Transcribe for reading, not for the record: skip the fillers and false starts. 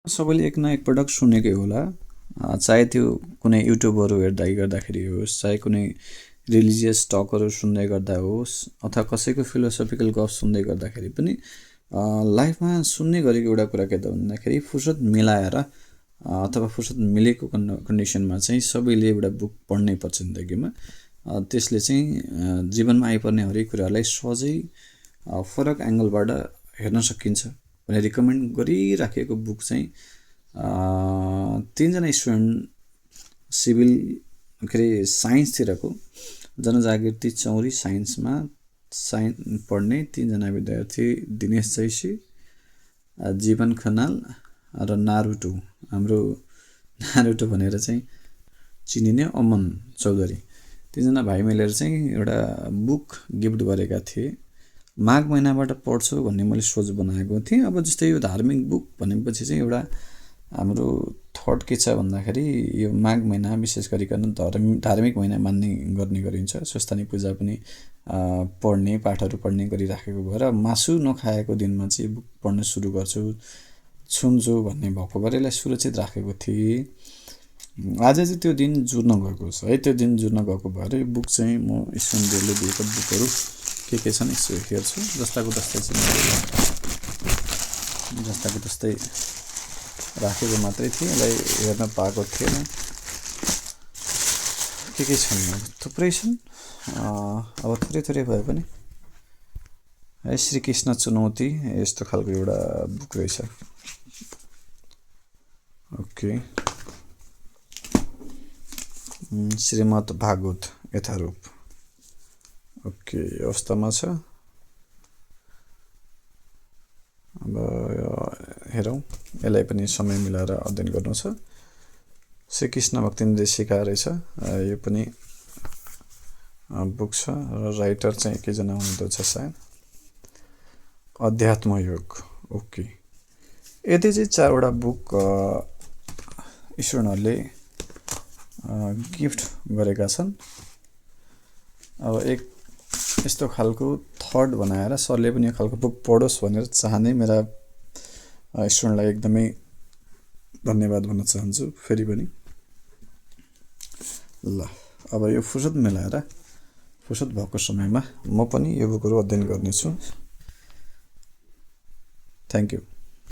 सबैले एक न एकपटक सुनेकै होला चाहे त्यो कुनै युट्युबहरू गर्दाखेरि होस् चाहे कुनै रिलिजियस टकहरू सुन्दै गर्दा होस् अथवा कसैको फिलोसफिकल गफ सुन्दै गर्दाखेरि पनि लाइफमा सुन्ने गरेको एउटा कुरा के त भन्दाखेरि फुर्सद मिलाएर अथवा फुर्सद मिलेको कन्डिसनमा चाहिँ सबैले एउटा बुक पढ्नै पर्छ जिन्दगीमा त्यसले चाहिँ जीवनमा आइपर्ने हरेक कुरालाई सहजै फरक एङ्गलबाट हेर्न सकिन्छ भने रिकमेन्ड गरिराखेको बुक चाहिँ तीनजना स्टुडेन्ट सिभिल के अरे साइन्सतिरको जनजागृति चौरी साइन्समा पढ्ने तीनजना विद्यार्थी दिनेश जैसी जीवन खनाल र नारुटो हाम्रो नारुटो भनेर चाहिँ चिनिने अमन चौधरी तीनजना भाइ मिलेर चाहिँ एउटा बुक गिफ्ट गरेका थिए माघ महिनाबाट पढ्छु भन्ने मैले सोच बनाएको थिएँ अब जस्तै यो धार्मिक बुक भनेपछि चाहिँ एउटा हाम्रो थट के छ भन्दाखेरि यो माघ महिना विशेष गरिकन धार्मिक महिना मान्ने गर्ने गरिन्छ स्वस्थानी पूजा पनि पढ्ने पाठहरू पढ्ने गरिराखेको भएर मासु नखाएको दिनमा चाहिँ बुक पढ्न सुरु गर्छु छुन्छु भन्ने भएको भएर यसलाई सुरक्षित राखेको थिएँ आज चाहिँ त्यो दिन जुर्न गएको छ है त्यो दिन जुर्न गएको भएर यो बुक चाहिँ म स्टुडेन्टहरूले दिएको बुकहरू के छन् यसो हेर्छु जस्ताको तस्तै चाहिँ जस्ताको तस्तै राखेको मात्रै थिएँ यसलाई हेर्न पाएको थिएन के छन् थुप्रै छन् अब थोरै भए पनि है श्रीकृष्ण चुनौती यस्तो खालको एउटा बुक रहेछ ओके श्रीमद् भागवत यथारूप ओके अवस्थामा छ अब हेरौँ यसलाई पनि समय मिलाएर अध्ययन गर्नु छ श्रीकृष्ण भक्ति निर्देशिका रहेछ यो पनि बुक छ र राइटर चाहिँ एकैजना हुनुहुँदो छ सायद अध्यात्म योग ओके यति चाहिँ चारवटा बुक स्टुडेन्टहरूले गिफ्ट गरेका छन् अब एक यस्तो खालको थट बनाएर सरले पनि यो खालको बुक पढोस् भनेर चाहने मेरा स्टुडेन्टलाई एकदमै धन्यवाद भन्न चाहन्छु फेरि पनि ल अब यो फुर्सद मिलाएर फुर्सद भएको समयमा म पनि यो बुकहरू अध्ययन गर्नेछु थ्याङ्क यू